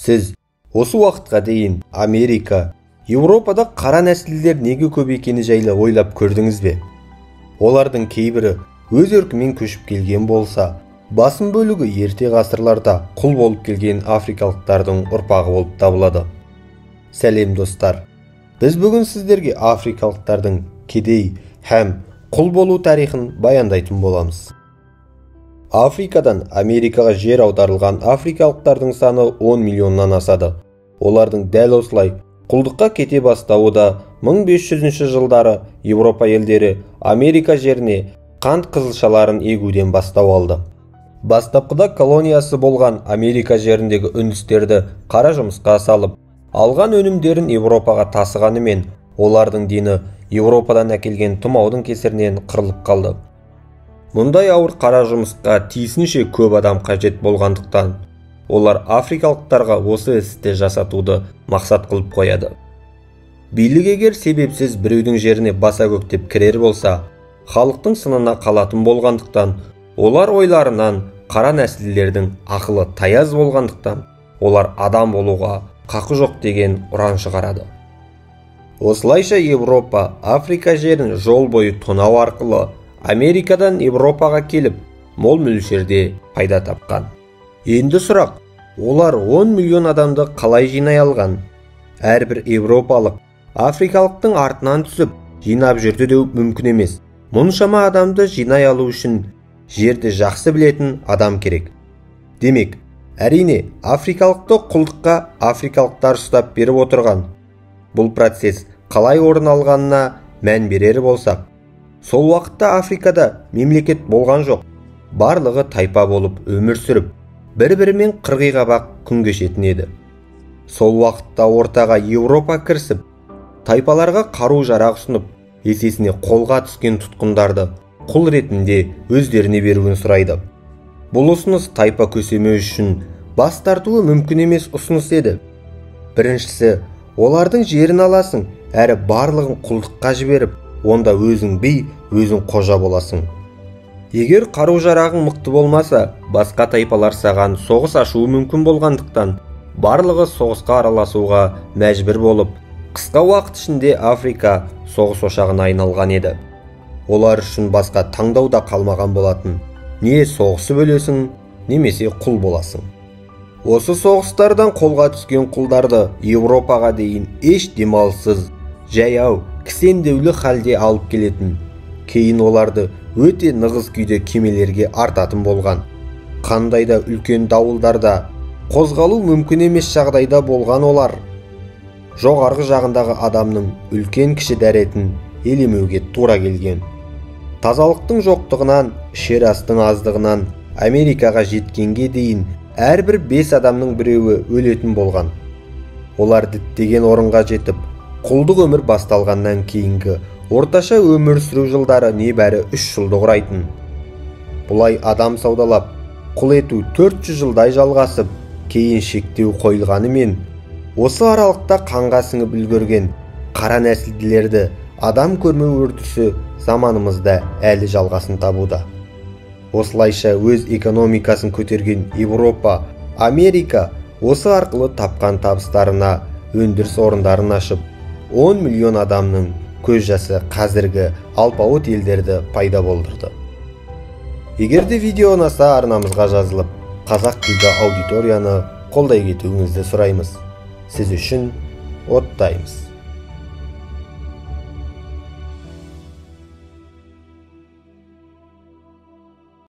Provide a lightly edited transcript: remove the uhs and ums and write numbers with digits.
Сіз осы уақытқа дейін Америка, Еуропада қара нәсілділер неге көп екені жайлы ойлап көрдіңіз бе? Олардың кейбірі өз еркімен көшіп келген болса, басым бөлігі ерте ғасырларда құл болып келген африкалықтардың ұрпағы болып табылады. Сәлем достар! Біз бүгін сіздерге африкалықтардың кедей һәм құл болу тарихын баяндайтын боламыз. Африкадан Америкаға жер аударылған африкалықтардың саны 10 миллионнан асады. Олардың дәл осылай құлдыққа кете бастауы да 1500 жылдары Еуропа елдері Америка жеріне қант қызылшаларын егуден бастау алды. Бастапқыда колониясы болған Америка жеріндегі үндістерді қара жұмысқа салып, алған өнімдерін Еуропаға тасығанымен, олардың дені Еуропадан әкелген тұмаудың кесірінен қырылып қалды. Мұндай ауыр қара жұмысқа тиісінше көп адам қажет болғандықтан, олар африкалықтарға осы істі жасатуды мақсат қылып қояды. Билік егер себепсіз біреудің жеріне баса көктеп кірер болса, халықтың сынына қалатын болғандықтан, олар ойларынан қара нәсілділердің ақылы таяз болғандықтан, олар адам болуға қақы жоқ деген ұран шығарады. Осылайша Еуропа Африка жерін жол бойы тонау арқылы Америкадан Еуропаға келіп, мол мөлшерде пайда тапқан. Енді сұрақ, олар 10 миллион адамды қалай жинай алған? Әрбір еуропалық африкалықтың артынан түсіп, жинап жүрді деу мүмкін емес. Мұншама адамды жинай алу үшін жерді жақсы білетін адам керек. Демек, әрине, африкалықты құлдыққа африкалықтар ұстап беріп отырған. Бұл процесс қалай орын алғанына мән берер болсақ, сол уақытта Африкада мемлекет болған жоқ. Барлығы тайпа болып өмір сүріп, бір-бірімен қырғи-қабақ күн кешетін еді. Сол уақытта ортаға Еуропа кірісіп, тайпаларға қару-жарақ ұсынып, есесіне қолға түскен тұтқындарды құл ретінде өздеріне беруін сұрайды. Бұл ұсыныс тайпа көсемі үшін бас тартуы мүмкін емес ұсыныс еді. Біріншісі, олардың жерін аласың, әрі барлығын құлдыққа жіберіп, онда өзің би, өзің қожа боласың. Егер қару-жарағың мықты болмаса, басқа тайпалар саған соғыс ашуы мүмкін болғандықтан, барлығы соғысқа араласуға мәжбүр болып, қысқа уақыт ішінде Африка соғыс ошағына айналған еді. Олар үшін басқа таңдау да қалмаған болатын. Не соғысып өлесің, немесе құл боласың. Осы соғыстардан қолға түскен құлдарды Еуропаға дейін еш демалыссыз, жаяу, кісендеулі халде алып келетін. Кейін оларды өте нығыз күйде кемелерге артатын болған. Қандай да үлкен дауылдарда қозғалу мүмкін емес жағдайда болған олар жоғарғы жағындағы адамның үлкен кіші дәретін елемеуге тура келген. Тазалықтың жоқтығынан, ішер астың аздығынан Америкаға жеткенге дейін әрбір 5 адамның біреуі өлетін болған. Олар діттеген орынға жетіп, құлдық өмір басталғаннан кейінгі орташа өмір сүру жылдары небәрі 3 жылды құрайтын. Бұлай адам саудалап, құл ету 400 жылдай жалғасып, кейін шектеу қойылғанымен, осы аралықта қанға сіңіп үлгерген қара нәсілділерді адам көрмеу үрдісі заманымызда әлі жалғасын табуда. Осылайша өз экономикасын көтерген Еуропа, Америка осы арқылы тапқан табыстарына өндіріс орындарын ашып, 10 миллион адамның көз жасы қазіргі алпауыт елдерді пайда болдырды. Егер де видео ұнаса, арнамызға жазылып, қазақ тілді аудиторияны қолдай кетуіңізді сұраймыз. Сіз үшін оттаймыз.